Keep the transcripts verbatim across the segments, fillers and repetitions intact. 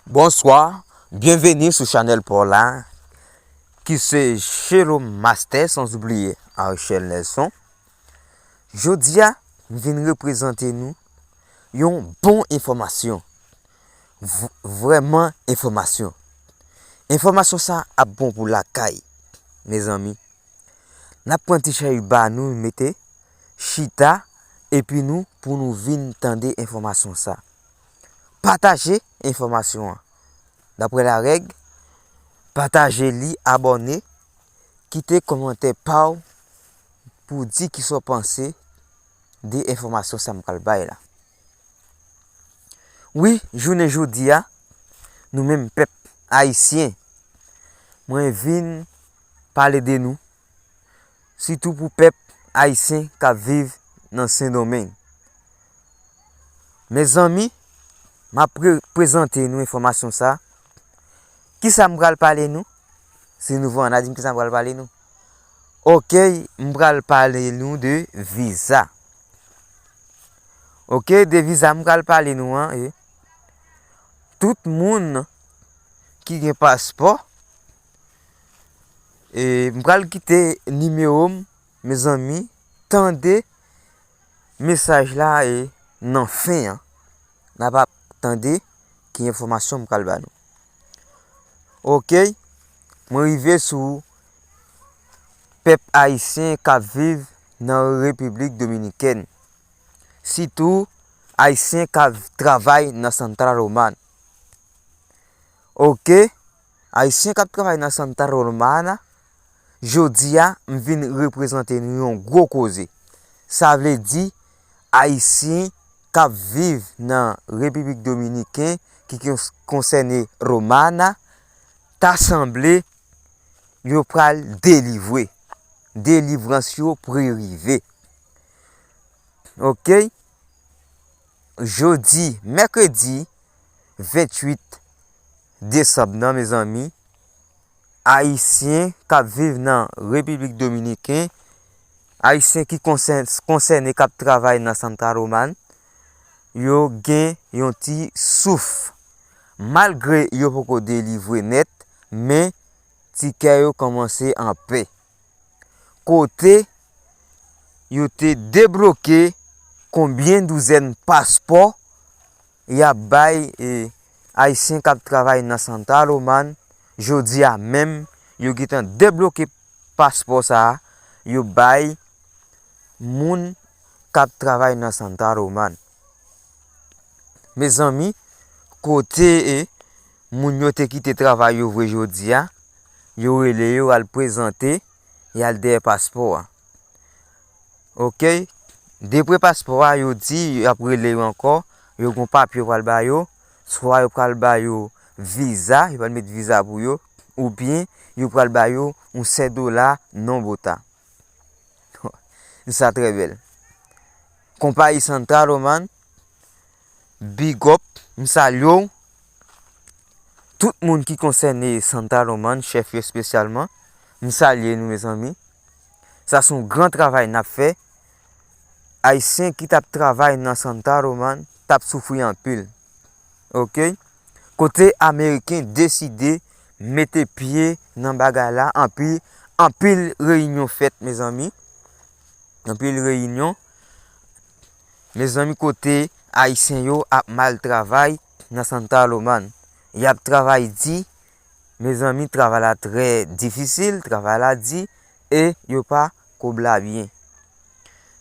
Bonsoir, bienvenue sur Chanel Paula, qui c'est Jérôme Master, sans oublier Archel Nelson. Jodi a, m vin reprezante nou yon bon enfòmasyon. V- vrèman enfòmasyon. Enfòmasyon sa ap bon pou lakay, mezanmi. N ap pran ti chay ba nou, mete chita, epi nou, pou nou vin tande enfòmasyon sa. Pataje enfòmasyon an. Daprè larèg, pataje li, abòne, kite kòmantè pa w pou di kisa w panse de enfòmasyon sa m pral bay la. Wi, jounen jodi a, nou menm pèp ayisyen, mwen vin pale de nou, sitou pou pèp ayisyen k ap viv nan Sendomeng. Mezanmi, m ap pre- prezante nou enfòmasyon sa. Kisa m pral pale nou? Si nouvo an, n a di m kisa m pral pale nou. Oke, m pral pale nou de viza. Oke, de viza m pral pale nou an, e tout moun ki gen paspò, e m pral kite nimewo m, mezanmi, tande mesaj la, e nan fen an, n ap tande ki enfòmasyon m pral ba nou. Oke, mwen rive sou pèp ayisyen k ap viv nan Repiblik Dominikèn, sitou ayisyen k ap travay nan Santa Romana. Oke, ayisyen k ap travay nan Santa Romana, jodi a, m vin reprezante nou yon gwo koze. Sa vle di, ayisyen k ap viv nan Repiblik Dominiken ki kons- konsène Romana, ta sanble yo pral delivre. Delivrans yo pre rive. Oke? Jodi, mèkredi venntuit desanm nan, mezanmi, ayisyen k ap viv nan Repiblik Dominiken, ayisyen ki konsè- konsène k ap travay nan Santa Romana, yo gen yon ti souf. Malgre yo poko delivre nèt, men ti kè yo kòmanse anpè. Kote yo te debloke konbyen douzèn paspò y ap bay, e, ayisyen k ap travay nan Santa Romana, jodi a menm, yo gentan debloke paspò sa a, yo bay moun k ap travay nan Santa Romana. Mezanmi, kote, e, moun yo te kite travay yo vre jodi a, yo rele yo al prezante, y al dèyè paspò a. Oke? Depre paspò a, yo di, y ap rele yo ankò, yo gon papye yo pral ba yo, swa yo pral ba yo viza, yo pral met viza pou yo, oubyen yo pral ba yo yon sèt dola non bota. Sa trè bèl. Konpayi Santa Romana, big up, m salye w. Tout moun ki konsène Santa Romana, chèf yo espesyalman, m salye nou, mezanmi. Sa se yon gran travay n ap fè. Ayisyen ki t ap travay nan Santa Romana t ap soufri anpil. Oke? Kote Ameriken deside mete pye nan bagay la, anpil, anpil reyinyon fèt, mezanmi. Anpil reyinyon. Mezanmi, kote Ayisyen yo ap mal travay nan Santa Romana. Y ap travay di, mezanmi, travay la trè difisil, travay la di, e yo pa kob la byen.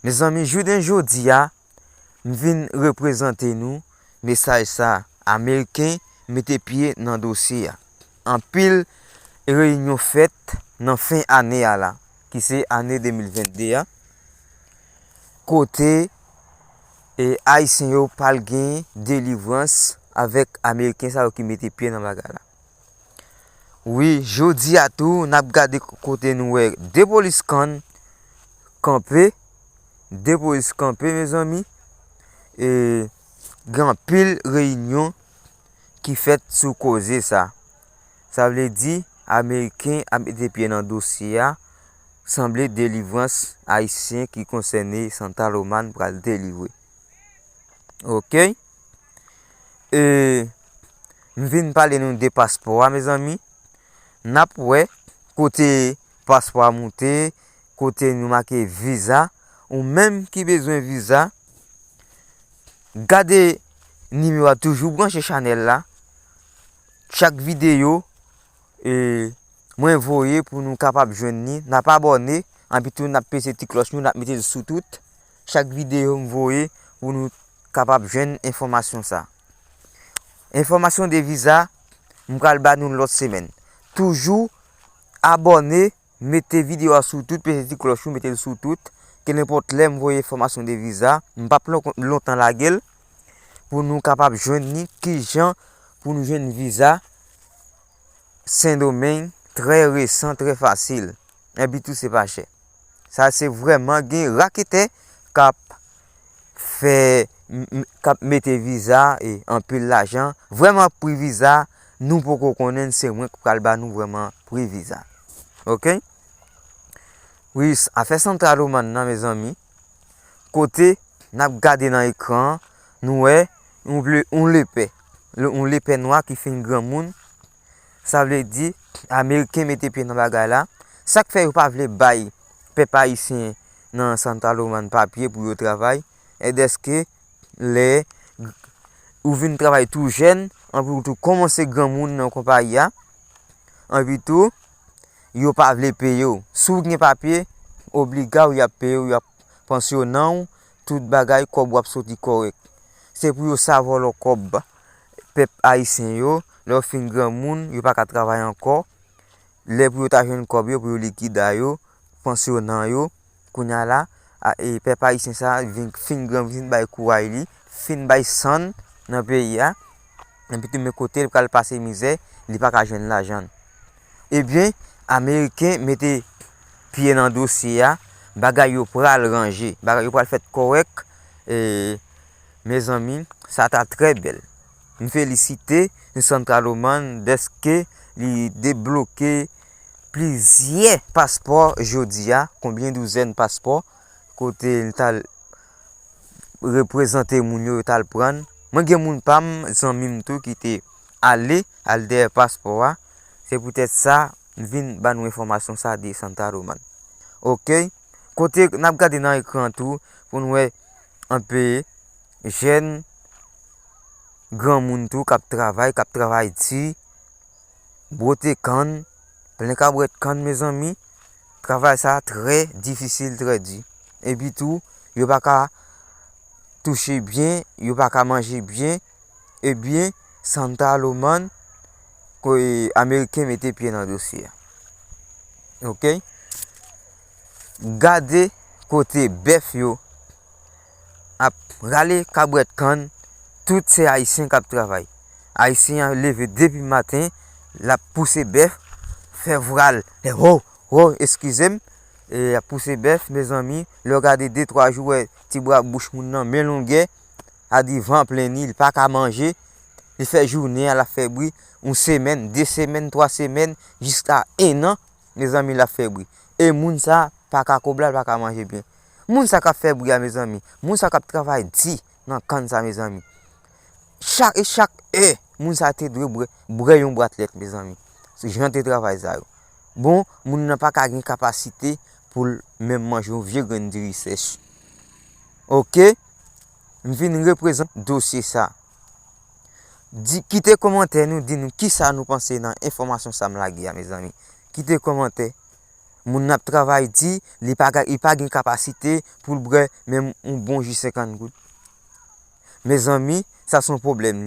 Mezanmi, jounen jodi a, m vin reprezante nou mesaj sa. Ameriken mete pye nan dosye a. Anpil reyinyon fèt nan fen ane a la, ki se ane de mil vennde a, kote, e, Ayisyen yo pral gen delivrans avèk Ameriken sa yo ki mete pye nan bagay la. Wi, jodi a tou, n ap gade kote nou wè de polis kanpe, de polis kanpe, mezanmi. E, gen anpil reyinyon ki fèt sou koze sa. Sa vle di, Ameriken ap mete pye nan dosye a, sanble delivrans Ayisyen ki konsène Santa Romana pral delivre. Oke? E, M vin pale nou de paspò a, mezanmi. N ap wè kote paspò a moute, kote nou make viza. Ou menm ki bezwen viza, gade nimewo a, toujou branche chanèl la. Chak videyo, e, mwen voye pou nou kapab jwenn li, n ap abòne, anpi tou n ap peze ti klòch nou, n ap mete l sou tout. Chak videyo m voye pou nou kapab jwenn enfòmasyon sa. Enfòmasyon de viza, m pral ba nou lòt semèn. Toujou abòne, mete videyo a sou tout, peze ti klòch ou, mete l sou tout. Kenenpòt lè m voye enfòmasyon de viza, m p ap lon-, lontan lage l pou nou kapab jwenn li, kijan pou nou jwenn viza Sendomeng trè resan, trè fasil. Epi tou se pa chè. Sa se vrèman gen raketè k ap fè, m-, m-, k ap mete viza e anpil lajan. Vrèman pri viza, nou poko konnen, se mwen k pral ba nou vrèman pri viza. Oke? Wi, s-, afè Central Woman nan, mezanmi, kote n ap gade nan ekran an, nou wè yon ble-, yon lepè. Le-, yon lepè nwa ki fin granmoun. Sa vle di, Ameriken mete pye nan bagay la. Sa k fè yo pa vle bay pèp ayisyen nan Central Woman papye pou yo travay, e dèske lè ou vin travay tou jèn, anpi ou tou kòmanse granmoun nan konpayi a, anpi tou, yo pa vle peye w. Si w gen papye, obliga w y ap peye w, y ap pansyonan w, tout bagay, kòb w ap soti kòrèk. Se pou yo sa vòlò kòb pèp ayisyen yo, lè w fin granmoun, yo pa ka travay ankò. Lè pou yo ta jwenn kòb yo, pou yo likida yo, pansyonan yo, kounye a la, a, e, pèp ayisyen sa a vin, fin gran, fin bay kouray li, fin bay san l nan peyi a, epi tou men kote l pral pase mizè, li pa ka jwenn lajan l. Ebyen, Ameriken mete pye nan dosye a, bagay yo pral ranje, bagay yo pral fèt kòrèk, e, mezanmi, sa ta trè bèl. M felisite Central Woman dèske li debloke plizyè paspò jodi a, konbyen douzèn paspò, kote l t al reprezante moun yo, yo t al pran. Mwen gen moun pa m, zanmi m tou, ki te ale, al dèyè paspò a. Se poutèt sa, m vin ba nou enfòmasyon sa de Central Woman. Oke? Kote n ap gade nan ekran tou, pou n wè anpe jèn, granmoun tou k ap travay, k ap travay di, bwote kann, plen kabwèt kann, mezanmi. Travay sa trè difisil, trè di. Epi tou, yo pa ka touche byen, yo pa ka manje byen. Ebyen, Santa Loman, ko-, Ameriken mete pye nan dosye a. Oke? Gade kote bèf yo ap rale kabwèt kann, tout se Ayisyen k ap travay. Ayisyen an leve depi maten, l ap pouse bèf, fè vral, fè ho, ho, eskize m, e l ap pouse bèf, mezanmi, lè w gade de twa jou, wè ti bra bouch moun nan men longè, a di van plen ni, li pa ka manje, li fè jounen an, l ap fè bri, yon semèn, de semèn, twa semèn, jiska en an, mezanmi, l ap fè bri. E moun sa pa ka kob la, l pa ka manje byen. Moun sa k ap fè bri a, mezanmi, moun sa k ap travay di nan kann sa, mezanmi. Chak, e chak è, moun sa te dwe bwè, bwè yon bwat lèt, mezanmi. Se jan te travay sa yo. Bon, moun nan pa ka gen kapasite pou l menm manje yon vye grenn diri sèch. Oke? M vin reprezante dosye sa. Di, kite kòmantè nou, di nou kisa nou panse nan enfòmasyon sa m lage a, mezanmi. Kite kòmantè. Moun nan ap travay di, li pa ga-, li pa gen kapasite pou l bwè menm yon bon ji senkant goud. Mezanmi, sa se yon pwoblèm.